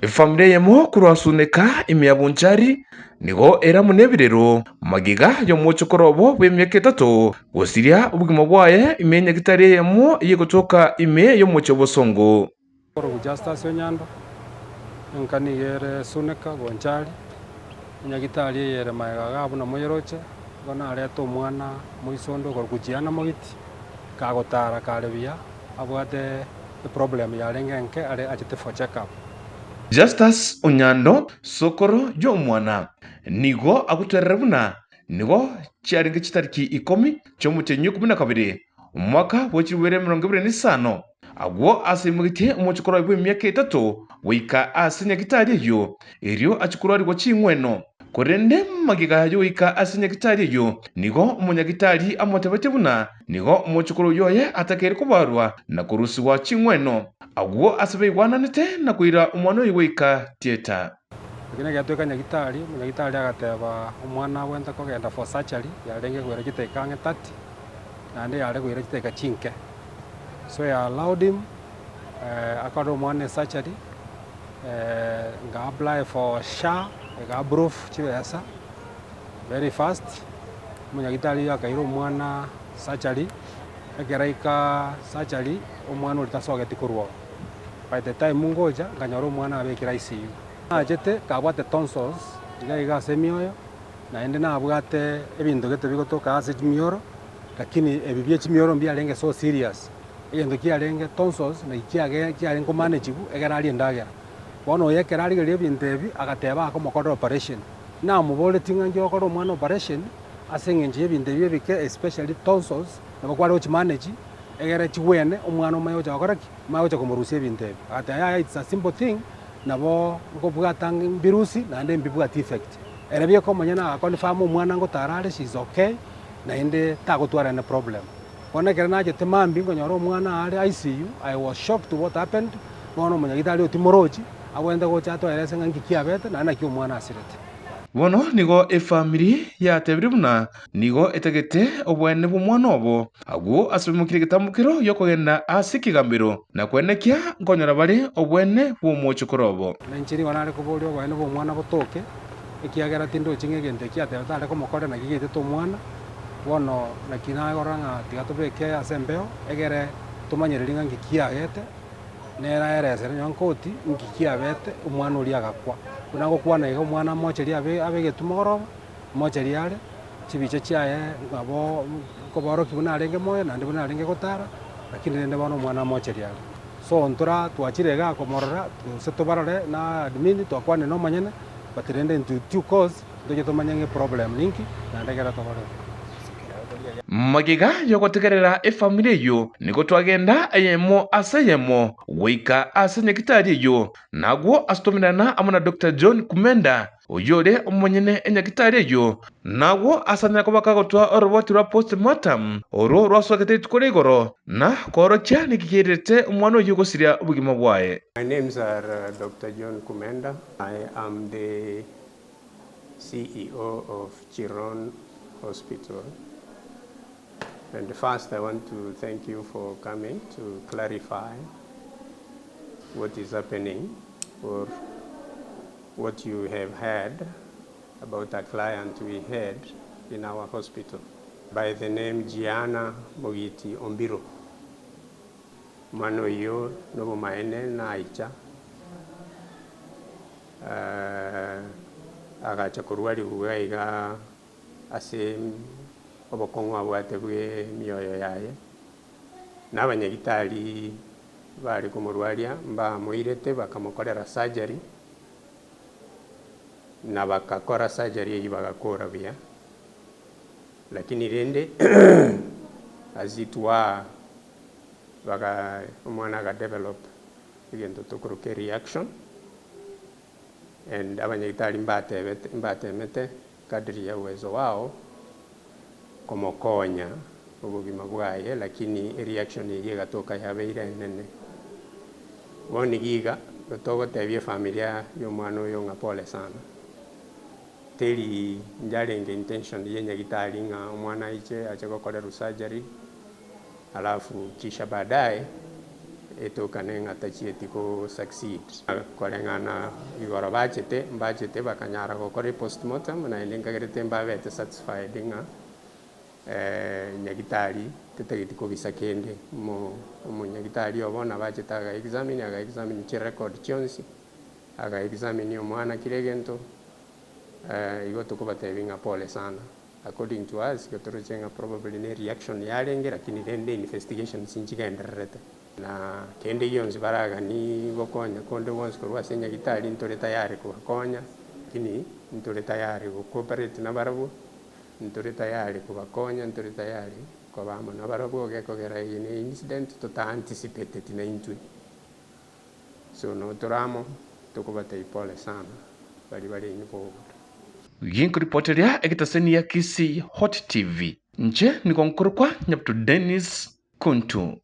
Efamiri eyemo korwa Suneka ime ya Bonchari nigo ere amo nebirero magega y'omochokoro obo bw'emiaka etato gosiria obogima bwaye ime y'enyagitari eyemo eyegotoka ime y'omochie o Bosongo. Korwa Justus Onyando, enka nigo ere Suneka, Bonchari, enyagitari eye ere magega igaa buna moyeroche, igo narete omwana moisonde okorokwa Gianna Mogiti, kagotara kare buya, abwate eproblem yarenge enke are achete for check up. Justus Onyando, sokoro y'omwana, nigo agotwerera buna nigo chiarenge chitariki ikomi chi'omotienyi o ikomi na kabere, omwaka bwe chilifu ibere emerongo ebere na isano, agwo ase aimogetie omochokoro oye bw'emiaka etato goika ase nyagitari eyio, erio achie korwarigwa ching'weno. Korende magega y'ogoika ase nyagitari eyio, nigo omonyagitari amotebetie buna nigo omochokoro oyio oye atakeire kobarwa na korusigwa ching'weno, agwo ase baigwananete na koira omwana oyio goika theatre. Lakini ekero twaika nyagitari, omonyagitari agateba omwana agwenerete kogenda for surgery yarenge koira chidakika ang'e 30, naende yare koira chidakika chinke. So I allowed him akore omwana esurgery, nga apply for SHA, ega approve chibesa very fast, omonyagitari oyio akaira omwana surgery, ekero aika surgery, omwana oria tasogeti korwa oo. By the time ngocha, nkanyora omwana abekire ICU. Nachete kabwate tonsils iga iga ase emioyo, naende nabwate ebinto gete bigotoka ase chimioro, lakini ebi bie chimioro mbiarenge so serious. Egento kiarenge tonsils naki kiage kiarenge komanagigwa ekero aria endagera. Bono oyo ekero arigereria ebinto ebi, agateba akomokorera operation. Namoboretie ng'a nki ogokora omwana operation, ase eng'encho ya ebinto ebi ebike especially tonsils, nabo kware gochimanage, egere chigwene omwana omanye gocha gokora ki? Omanye gocha komorusia ebinto ebi. Agateba yaya it's a simple thing, nabo nkobwata mbirusie naende mbibwati effect. Ere bieka omonyene aga confirm omwana ngotara are she is okay, naende tagotwara any problem. Bono ekero nachete mambia nkonyora omwana are ICU, I was shocked what happened, bono omonyagitari oyo timorochi, abwenerete gocha atoerese ng'a nki kiabete naende naki omwana asirete. Bono nigo efamiri yatebire buna nigo etagete oboene bw'omwana obo, agwo ase baimokire egetambokero gi'okogenda ase ekegambero, na kwenekia nkonyora bare oboene bw'omochokoro obo. Na inche nigo nare koboria oboene bw'omwana botoke, ekiagera tindochi ng'a egento eki atebete are komokorera naki giaitete omwana. Bono naki nakorora ng'a tiga tobeke ase embeo, egere tomanyererie ng'a nki kiagete, nere aeresere nonya nkoti, nki kiabete omwana oria agakwa. Buna agokwana iga omwana amocherie abe abegetwe mogoroba, amocherie are, chibicha chiaye nabo nkoborokia buna arenge moyo naende buna arenge gotara, lakini rende bono omwana amocherie are. So ntora twachire igaa komorora, gose tobarore na admin twakwane na omonyene, but rende into due course. Ntoche tomanye ng'a eproblem ninki, naende ekero tokorete. Magega y'ogotegerera efamiri eyio, nigo twagenda eyemo ase eyemo goika ase nyagitari eyio, na agwo ase tomenana amo na Doctor John Kumenda, oyio ore omonyene enyagitari eyio, na agwo ase anyare koba kagotwa oroboti rwa post-mortem orwo rwasokete rituko ria igoro, na koorokia niki kiairerete omwana oyio gosiria obogima bwaye. My names are Doctor John Kumenda, I am the CEO of Chiron Hospital and first I want to thank you for coming to clarify what is happening or what you have heard about a client we had in our hospital by the name Gianna Mogiti Ombiro. Omwana oyio nobomaene naicha. Agacha korwa ribuga iga ase obokong'u abwate bw'emioyo yaye, na abanyagitari bare komorwaria mbamoirete bakamokorera surgery, na bagakora surgery eyio bagakora buya, lakini rende as it were baga omwana aga develop egento tokoroka ereaction, and abanyagitari mbatebete mbatemete kadri ya uwezo wao komokonya obogima bwaye lakini ereaction eyio egatoka yabeire enene. Bono iga iga togotebia efamilia ya omwana oyo ng'a pole sana, teri yarenge intention ya enyagitari ng'a omwana aiche ache gokorerwa surgery alafu kisha baadaye. Etokane ng'a tachieti go succeed. Koreng'ana igoro bachete, mbachete bakanyara gokora epostmortem naende nkagerete mbabete satisfied ng'a nyagitari tetageti kobisa kende. Omo omonyagitari obo nabo achete aga examine, aga examine chirecord chionsi, aga examine omwana kera egento, igo tokobatebia ng'a pole sana. According to us igo toroche ng'a probably ne reaction yarenge lakini rende investigations nchigendererete. Na kende gionsi baraganie gokonya konde gwonsi korwa ase nyagitari ntore tayari kobakonya, lakini ntore tayari go cooperate nabarabwo, ntore tayari kobakonya, ntore tayari koba amo nabarabwo gekogera eye ne incident tota anticipateti naintwe. So notore amo tokobatebia pole sana baria bare involved. Ginkoripoteria egetaseni ya Kisii Hot TV. Inche nigo nkorokwa Nyabuto Dennis Kuntu.